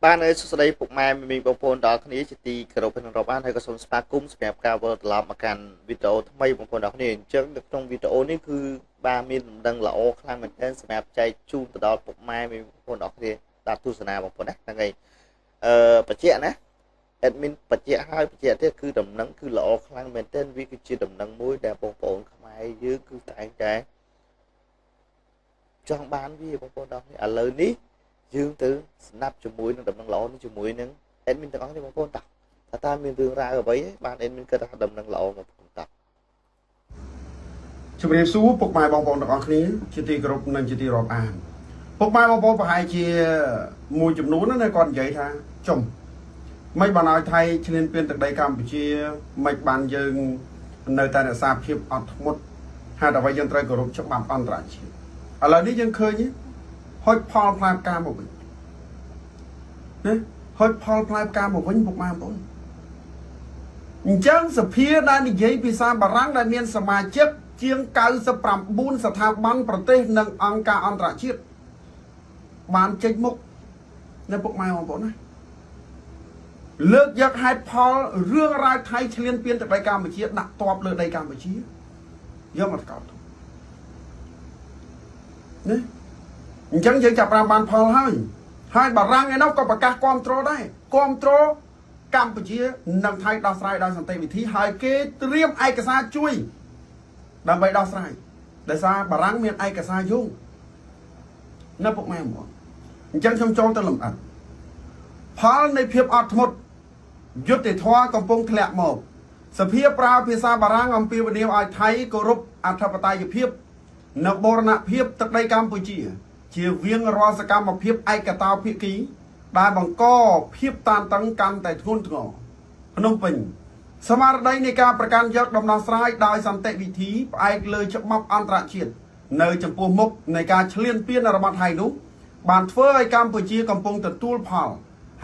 បាទនៅសួស្តីពុកម៉ែមីងបងប្អូនដល់គ្នាជាទីគោរពនិងរាប់អានហើយក៏សូមស្វាគមន៍សម្រាប់ការវិលត្រឡប់មកកាន់វីដេអូថ្មីបងប្អូនដល់គ្នាអញ្ចឹងនៅក្នុងវីដេអូនេះគឺបាទមានដំណឹងល្អខ្លាំងមែនទែនសម្រាប់ចែកជូនទៅដល់ពុកម៉ែមីងបងប្អូនដល់គ្នាបាទទស្សនាបងប្អូនណាហ្នឹងហើយអឺបញ្ជាក់ណា admin បញ្ជាក់ហើយបញ្ជាក់ទៀតគឺដំណឹងគឺល្អខ្លាំងមែនទែនវាគឺជាដំណឹងមួយដែលបងប្អូនខ្មែរយើងគឺតែងតែចង់បានវាបងប្អូនដល់គ្នាឥឡូវនេះយើងទៅស្ដាប់ជាមួយនឹងដំណឹងល្អនេះជាមួយនឹង admin ទាំងអស់នេះបងប្អូនតោះថាតើមានរឿងរ៉ាវអ្វីបាន admin គិតថាដំណឹងល្អបងប្អូនតោះ ជំរាបសួរពុកម៉ែបងប្អូនទាំងអស់គ្នាជាទីគោរពនិងជាទីរាប់អានពុកម៉ែបងប្អូនប្រហែលជាមួយចំនួនណាគាត់និយាយថាចំមិនបានឲ្យថៃឈ្លានពានទឹកដីកម្ពុជាមិនបានយើងនៅតែរក្សាភាពអត់ធ្មត់ហេតុអ្វីយើងត្រូវគោរពច្បាប់អន្តរជាតិឥឡូវនេះយើងឃើញហុចផលផ្លែផ្កាមកវិញណាហុចផលផ្លែផ្កាមកវិញពុកម៉ែបងប្អូនអញ្ចឹងសភាដែលនិយាយភាសាបារាំងដែលមានសមាជិកជាង99ស្ថាប័នប្រទេសនិងអង្គការអន្តរជាតិបានចេញមុខនៅពុកម៉ែបងប្អូនណាលើកយកហេតុផលរឿងរ៉ាវថៃឈ្លានពានទឹកដីកម្ពុជាដាក់តបលើដីកម្ពុជាយកមកកោតទោសណាអញ្ចឹងយើងចាប់ផ្ដើមបានផលហើយហើយបារាំងឯនោះក៏ប្រកាសគ្រប់គ្រងដែរគ្រប់គ្រងកម្ពុជានិងថៃដោះស្រាយដោយសន្តិវិធីហើយគេត្រៀមឯកសារជួយដើម្បីដោះស្រាយដោយសារបារាំងមានឯកសារយោងនៅពុកម៉ែបងប្អូនអញ្ចឹងខ្ញុំចូលទៅលម្អិតផលនៃភាពអត់ធ្មត់យុត្តិធម៌កំពុងធ្លាក់មកសភាប្រើភាសាបារាំងអំពាវនាវឲ្យថៃគោរពអធិបតេយ្យភាពនិងបូរណភាពទឹកដីកម្ពុជា ជាវៀងរាល់សកម្មភាពឯកតោភាគី ដែលបង្កភាពតានតឹងកាន់តែធ្ងន់ធ្ងរភ្នំពេញស្មារតីនៃការប្រកាន់យកដំណោះស្រាយដោយសន្តិវិធីផ្អែកលើច្បាប់អន្តរជាតិនៅចំពោះមុខនៃការឈ្លានពានរបស់ថៃនោះ បានធ្វើឲ្យកម្ពុជាកំពុងទទួលផល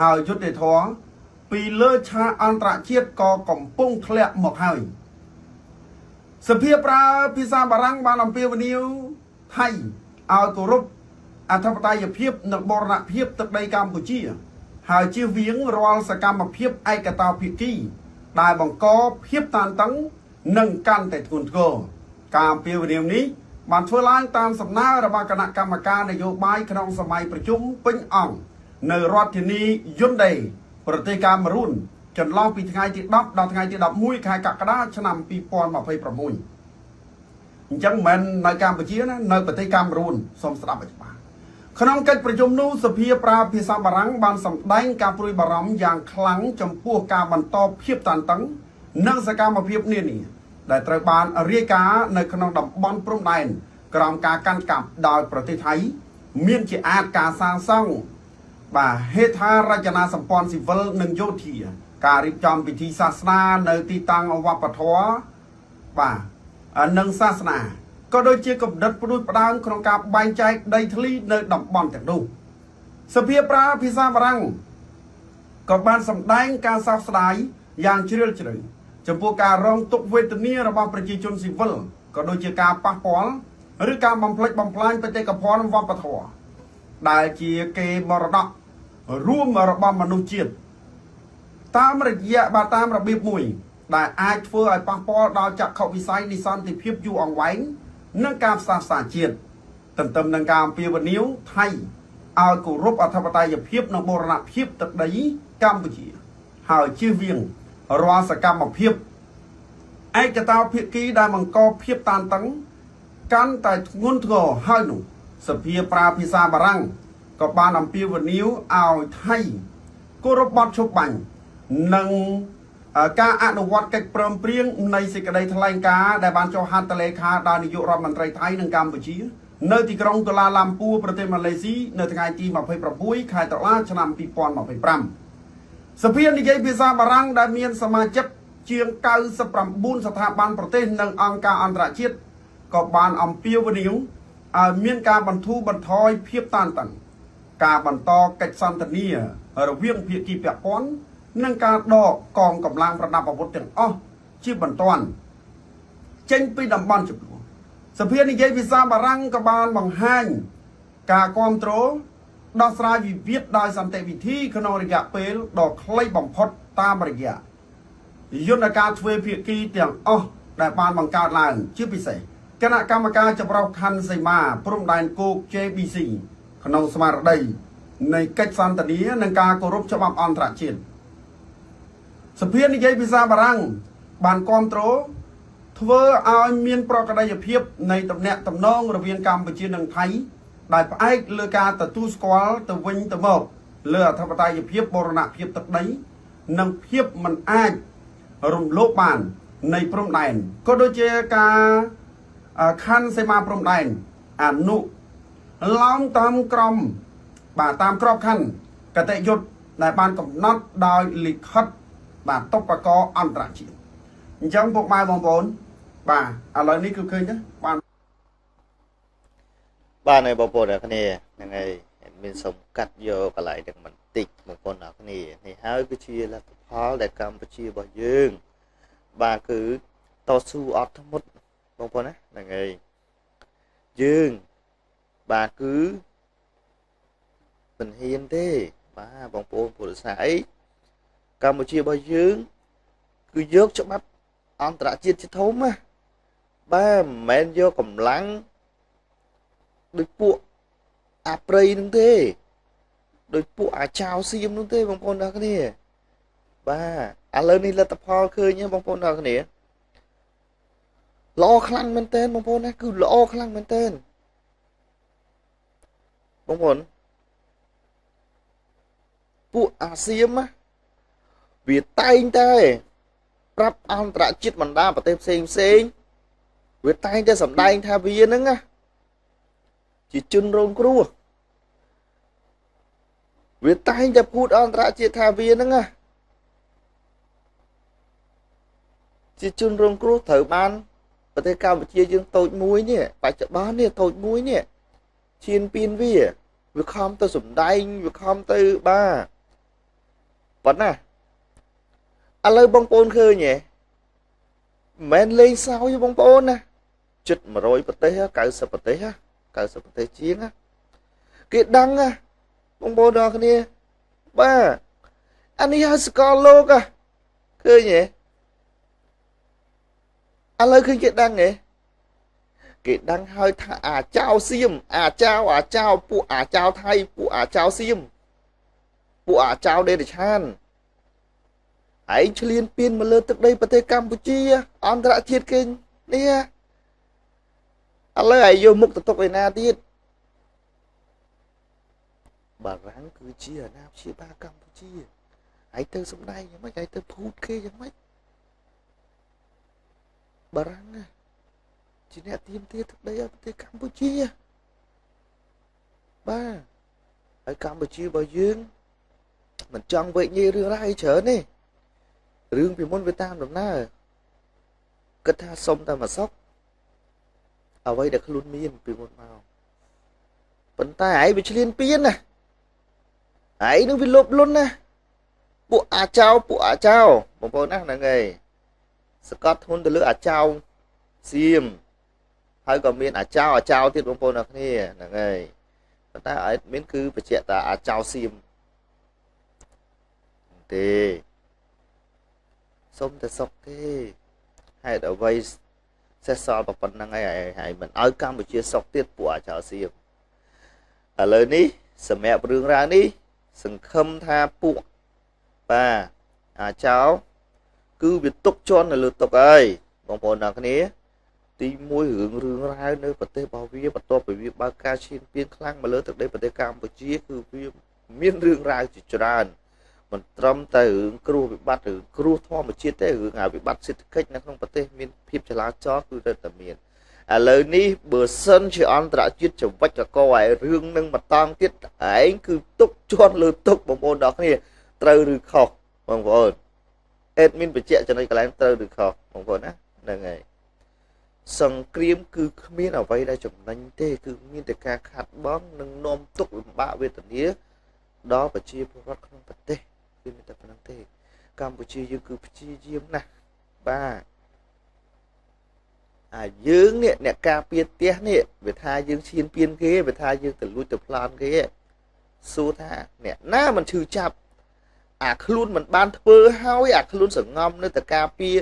ហើយយុត្តិធម៌ពីលើឆាកអន្តរជាតិក៏កំពុងធ្លាក់មកហើយសភាប្រើភាសាបារាំងបានអំពាវនាវថៃឲ្យគោរពអធិបតេយ្យភាពនិងបូរណភាពទឹកដីកម្ពុជា ហើយជៀសវាងរាល់សកម្មភាពឯកតោភាគី ដែលបង្កភាពតានតឹងនិងកាន់តែធ្ងន់ធ្ងរការអំពាវនាវនេះបានធ្វើឡើងតាមសំណើរបស់គណៈកម្មការនយោបាយក្នុងសម័យប្រជុំពេញអង្គនៅរដ្ឋធានីយុនដេប្រទេសកាមេរូនចន្លោះពីថ្ងៃទី10ដល់ថ្ងៃទី11ខែកក្កដាឆ្នាំ2026អញ្ចឹងមិនមែននៅកម្ពុជាណានៅប្រទេសកាមេរូនសូមស្ដាប់ឲ្យច្បាស់ក្នុងកិច្ចប្រជុំនោះសភាប្រើភាសាបារាំងបានសម្ដែងការព្រួយបារម្ភយ៉ាងខ្លាំងចំពោះការបន្តភាពតានតឹងនិងសកម្មភាពនានាដែលត្រូវបានរាយការណ៍នៅក្នុងតំបន់ព្រំដែនក្រោមការកាន់កាប់ដោយប្រទេសថៃ មានជាអាចការសាងសង់បាទហេដ្ឋារចនាសម្ព័ន្ធស៊ីវិលនិងយោធា ការរៀបចំពិធីសាសនានៅទីតាំងវប្បធម៌បាទនិងសាសនាក៏ដូចជាកំណត់ផ្ដួចផ្ដើមក្នុងការបែងចែកដីធ្លីនៅតំបន់ទាំងនោះសភាប្រើភាសាបារាំងក៏បានសម្ដែងការសោកស្ដាយយ៉ាងជ្រាលជ្រៅចំពោះការរងទុក្ខវេទនារបស់ប្រជាជនស៊ីវិលក៏ដូចជាការប៉ះពាល់ឬការបំផ្លិចបំផ្លាញបេតិកភណ្ឌវប្បធម៌ដែលជាគេមរតករួមរបស់មនុស្សជាតិតាមរយៈបាទតាមរបៀបមួយ ដែលអាចធ្វើឲ្យប៉ះពាល់ដល់ចក្ខុវិស័យនៃសន្តិភាពយូរអង្វែងនិងការផ្សះផ្សាជាតិទន្ទឹមនឹងការអំពាវនាវថៃឲ្យគោរពអធិបតេយ្យភាពនិងបូរណភាពទឹកដីកម្ពុជា ហើយជៀសវាងរាល់សកម្មភាពឯកតោភាគីដែលបង្កភាពតានតឹងកាន់តែធ្ងន់ធ្ងរហើយនោះសភាប្រើភាសាបារាំងក៏បានអំពាវនាវឲ្យថៃគោរពបទឈប់បាញ់និងការអនុវត្តកិច្ចព្រមព្រៀងនៃសេចក្តីថ្លែងការណ៍ដែលបានចុះហត្ថលេខាដោយនាយករដ្ឋមន្ត្រីថៃនិងកម្ពុជា នៅទីក្រុងកូឡាឡាំពួរប្រទេសម៉ាឡេស៊ីនៅថ្ងៃទី26ខែតុលាឆ្នាំ2025សភានិយាយភាសាបារាំងដែលមានសមាជិកជាង99ស្ថាប័នប្រទេសនិងអង្គការអន្តរជាតិក៏បានអំពាវនាវឲ្យមានការបន្ធូរបន្ថយភាពតានតឹងការបន្តកិច្ចសន្ទនារវាងភាគីពាក់ព័ន្ធនិងការដកកងកម្លាំងប្រដាប់អាវុធទាំងអស់ជាបន្ទាន់ចេញពីតំបន់ជម្លោះសភានិយាយភាសាបារាំងក៏បានបង្ហាញការគ្រប់គ្រង ដោះស្រាយវិវាទដោយសន្តិវិធីក្នុងរយៈពេលដ៏ខ្លីបំផុតតាមរយៈយន្តការទ្វេភាគីទាំងអស់ដែលបានបង្កើតឡើងជាពិសេសគណៈកម្មការចម្រុះខណ្ឌសីមាព្រំដែនគោក JBC ក្នុងស្មារតីនៃកិច្ចសន្ទនានិងការគោរពច្បាប់អន្តរជាតិសភានិយាយភាសាបារាំងបានគ្រប់គ្រងធ្វើឲ្យមានប្រក្រតីភាពនៃទំនាក់ទំនងរវាងកម្ពុជានិងថៃដែលផ្អែកលើការទទួលស្គាល់ទៅវិញទៅមកលើអធិបតេយ្យភាពបូរណភាពទឹកដីនិងភាពមិនអាចរំលោភបាននៃព្រំដែនក៏ដូចជាការខណ្ឌសីមាព្រំដែនអនុឡោមតាមក្រមបាទតាមក្របខ័ណ្ឌកតិយុត្តដែលបានកំណត់ដោយលិខិតបាទតុបករអន្តរជាតិអញ្ចឹងពុកម៉ែបងប្អូនបាទឥឡូវនេះគឺឃើញទេបាន បាទហើយបងប្អូនអ្នកគ្នាហ្នឹងហើយមានសុំកាត់យកកន្លែងទាំងបន្តិចបងប្អូនអ្នកគ្នានេះហើយគឺជាលទ្ធផលដែលកម្ពុជារបស់យើងបាទគឺតស៊ូអត់ធ្មត់បងប្អូនណាហ្នឹងហើយយើងបាទគឺមិនហ៊ានទេបាទបងប្អូនពុទ្ធសាសអីកម្ពុជារបស់យើងគឺយកច្បាប់អន្តរជាតិជាធំណាបាទមិនមែនយកកម្លាំងដូចពួកអាព្រៃនឹងទេដូចពួកអាចៅសៀមនឹងទេបងប្អូនទាំងគ្នាបាទឥឡូវនេះលទ្ធផលឃើញបងប្អូនទាំងគ្នាល្អខ្លាំងមែនតើបងប្អូនណាគឺល្អខ្លាំងមែនតើបងប្អូនពួកអាសៀមវាតែងតែប្រាប់អន្តរជាតិបណ្ដាប្រទេសផ្សេងផ្សេងវាតែងតែសម្ដែងថាវាហ្នឹងណាជាជនរងគ្រោះវាតែងតែพูดអន្តរជាតិថាវាហ្នឹងណាជាជនរងគ្រោះត្រូវបានប្រទេសកម្ពុជាយើងតូចមួយនេះបច្ចុប្បន្ននេះតូចមួយនេះឈានពៀនវាវាខំទៅសំដែងវាខំទៅបាទប៉ុណ្ណាឥឡូវបងប្អូនឃើញទេមិនមែនលេងសើចបងប្អូនណាជិត100ប្រទេស90ប្រទេស90ប្រទេសជាងណាគេដឹងណាបងប្អូនទាំងគ្នាបាទអានេះឲ្យសកលលោកឃើញទេឥឡូវឃើញគេដឹងទេគេដឹងហើយថាអាចៅសៀមអាចៅអាចៅពួកអាចៅថៃពួកអាចៅសៀមពួកអាចៅដេរឆានឯងឆ្លៀនពៀនមកលើទឹកដីប្រទេសកម្ពុជាអន្តរជាតិគេនេះឥឡូវឯងយកមុខទៅទុកឯណាទៀតបារាំងគឺជាអាណាព្យាបាលកម្ពុជាឯងទៅសំដែងយ៉ាងម៉េចឯងទៅភូតគេយ៉ាងម៉េចបារាំងជាអ្នកទាមទារទឹកដីឲ្យប្រទេសកម្ពុជាបាទហើយកម្ពុជារបស់យើងមិនចង់វែកញែករឿងរ៉ាវអីច្រើនទេរឿងពីមុនវាតាមដំណើរគិតថាសុំតែមួយសុកអ្វីដែលខ្លួនមានពីមុនមកប៉ុន្តែឯងវាឆ្លៀនពៀនណាឯងនឹងវាលោភលន់ណាពួកអាចៅពួកអាចៅបងប្អូនណាហ្នឹងហើយសកត់ធ្ងន់ទៅលើអាចៅសៀមហើយក៏មានអាចៅអាចៅទៀតបងប្អូនអ្នកគ្នាហ្នឹងហើយប៉ុន្តែអត់មានគឺបញ្ជាក់ថាអាចៅសៀមទេសុំតែសុកទេហេតុអ្វីសេះសល់ប៉ុណ្្នឹងហើយហើយមិនឲ្យកម្ពុជាសុកទៀតពួកអាចៅសៀមឥឡូវនេះសម្រាប់រឿងរ៉ាវនេះសង្ឃឹមថាពួកបាទអាចៅគឺវាទុកជន់នៅលើទុកហើយបងប្អូនទាំងគ្នាទី1រឿងរ៉ាវនៅប្រទេសរបស់វាបន្ទាប់ពីវាបើកការឈានពានខ្លាំងមកលើទឹកដីប្រទេសកម្ពុជាគឺវាមានរឿងរ៉ាវជាច្រើនមិនត្រឹមតែរឿងគ្រោះវិបត្តិឬគ្រោះធម្មជាតិទេរឿងអាវិបត្តិសេដ្ឋកិច្ចនៅក្នុងប្រទេសមានភាពចលាចលគឺត្រូវតែមានឥឡូវនេះបើសិនជាអន្តរជាតិច្វិចកកឲ្យរឿងនឹងមកតង់ទៀតឯងគឺទុកជន់លើទុកបងប្អូនដល់គ្នាត្រូវឬខុសបងប្អូនអេដមីនបញ្ជាក់ចំណុចកន្លែងត្រូវឬខុសបងប្អូនណាហ្នឹងហើយសង្គ្រាមគឺគ្មានអ្វីដែលចំណេញទេគឺមានតែការខាត់បងនិងនាំទុកលំបាកវេទនាដល់ប្រជាពលរដ្ឋក្នុងប្រទេសគឺមានតែប៉ុណ្្នឹងទេកម្ពុជាយើងគឺព្យាយាមណាស់បាទអាយើងនេះអ្នកការពារផ្ទះនេះវាថាយើងឈានពៀនគេវាថាយើងទៅលួចទៅប្លន់គេ សួរថាអ្នកណាមិនឈឺចាប់អាខ្លួនមិនបានធ្វើហើយអាខ្លួនសងំនៅតែការពារ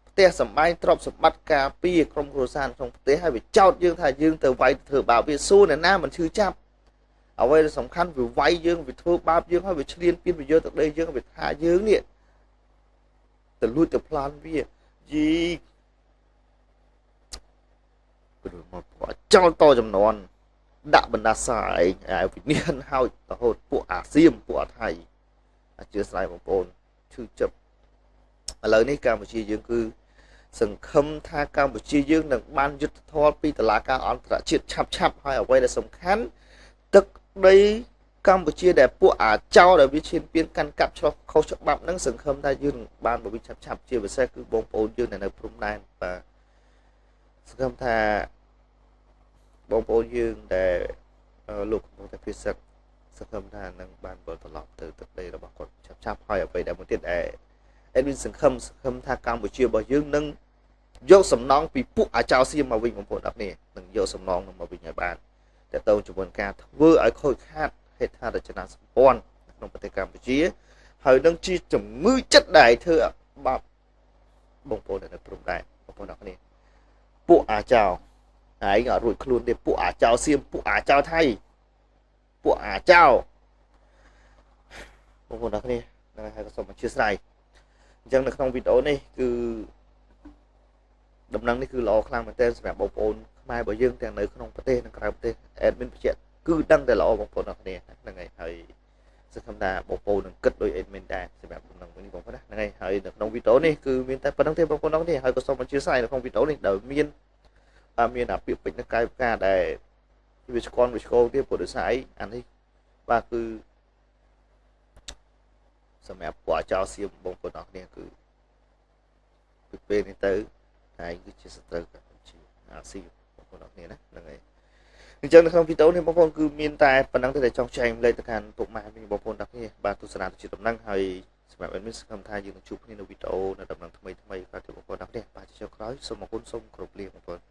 ផ្ទះសម្បែងទ្រព្យសម្បត្តិការពារក្រុមគ្រួសារក្នុងផ្ទះហើយវាចោតយើងថាយើងទៅវាយធ្វើបាបវាសួរអ្នកណាមិនឈឺចាប់អ្វីដែលសំខាន់វាវាយយើងវាធ្វើបាបយើងហើយវាឆ្លៀនពៀនវាយកទឹកដីយើងវាថាយើងនេះទៅលួចទៅប្លន់វាយីព្រោះមកចោលតចំនួនដាក់បណ្ដាសាឯងឯវិញ្ញាណហើយរហូតពួកអាសៀមពួកអាថៃអធិស្ឋានបងប្អូនឈឺចាប់ឥឡូវនេះកម្ពុជាយើងគឺសង្ឃឹមថាកម្ពុជាយើងនឹងបានយុត្តិធម៌ពីតុលាការអន្តរជាតិឆាប់ឆាប់ហើយអ្វីដែលសំខាន់ទឹកដីកម្ពុជាដែលពួកអាចោដែលវាឈានពៀនកាន់កាប់ឆ្លោះខុសច្បាប់នឹងសង្ឃឹមថាយើងនឹងបានបវិឆាប់ឆាប់ជាពិសេសគឺបងប្អូនយើងដែលនៅព្រំដែនបាទសង្ឃឹមថាបងប្អូនយើងដែលលោកកំពុងតែភៀសសឹកសង្ឃឹមថានឹងបានវិលត្រឡប់ទៅទឹកដីរបស់គាត់ឆាប់ឆាប់ហើយអ្វីដែលមួយទៀតដែលអេដវីនសង្ឃឹមថាកម្ពុជារបស់យើងនឹងយកសំណងពីពួកអាចោសៀមមកវិញបងប្អូនអរគ្នានឹងយកសំណងនឹងមកវិញឲ្យបានតើតើជាមួយការធ្វើឲ្យខូចខាតហេដ្ឋារចនាសម្ព័ន្ធក្នុងប្រទេសកម្ពុជាហើយនឹងជាជំងឺចិត្តដែលធ្វើបាបបងប្អូននៅព្រំដែនបងប្អូនអរគ្នាពួកអាចោឯងអត់រួចខ្លួនទេពួកអាចោសៀមពួកអាចោថៃពួកអាចោបងប្អូនអរគ្នាហ្នឹងហើយក៏សូមអធិស្ឋានអញ្ចឹងនៅក្នុងវីដេអូនេះគឺដំណឹងនេះគឺល្អខ្លាំងមែនទែនសម្រាប់បងប្អូនខ្មែររបស់យើងទាំងនៅក្នុងប្រទេសនិងក្រៅប្រទេស admin បញ្ជាក់គឺដឹងតែល្អបងប្អូនអរគ្នាហ្នឹងហើយហើយសង្ឃឹមថាបងប្អូននឹងគិតដូច admin ដែរសម្រាប់ដំណឹងនេះបងប្អូនណាហ្នឹងហើយហើយនៅក្នុងវីដេអូនេះគឺមានតែប៉ុណ្្នឹងទេបងប្អូនអរគ្នាហើយក៏សូមអធិស្ឋាននៅក្នុងវីដេអូនេះដោយមានអាពាក្យពេចន៍នៅកាយវិការដែលវាស្គាល់វាស្គរទៀតព្រោះដោយសារអីអានេះបាទគឺសម្រាប់ពួកអាចោសៀមបងប្អូនអរគ្នាគឺពីពេលនេះទៅហើយគឺជាសត្រូវកម្ពុជាអាស៊ីបងប្អូនអរគ្នាណាហ្នឹងហើយអញ្ចឹងនៅក្នុងវីដេអូនេះបងប្អូនគឺមានតែប៉ុណ្្នឹងទេដែលចង់ចែកម្លែកទៅកាន់ពុកម៉ែបងប្អូនទាំងគ្នាបាទទស្សនាទៅជាដំណឹងហើយសម្រាប់ admin សង្ឃឹមថាយើងនឹងជួបគ្នានៅវីដេអូនៅដំណឹងថ្មីៗក្រោយទៀតបងប្អូនទាំងគ្នាបាទជាចុងក្រោយសូមអរគុណសូមគោរពលាបងប្អូន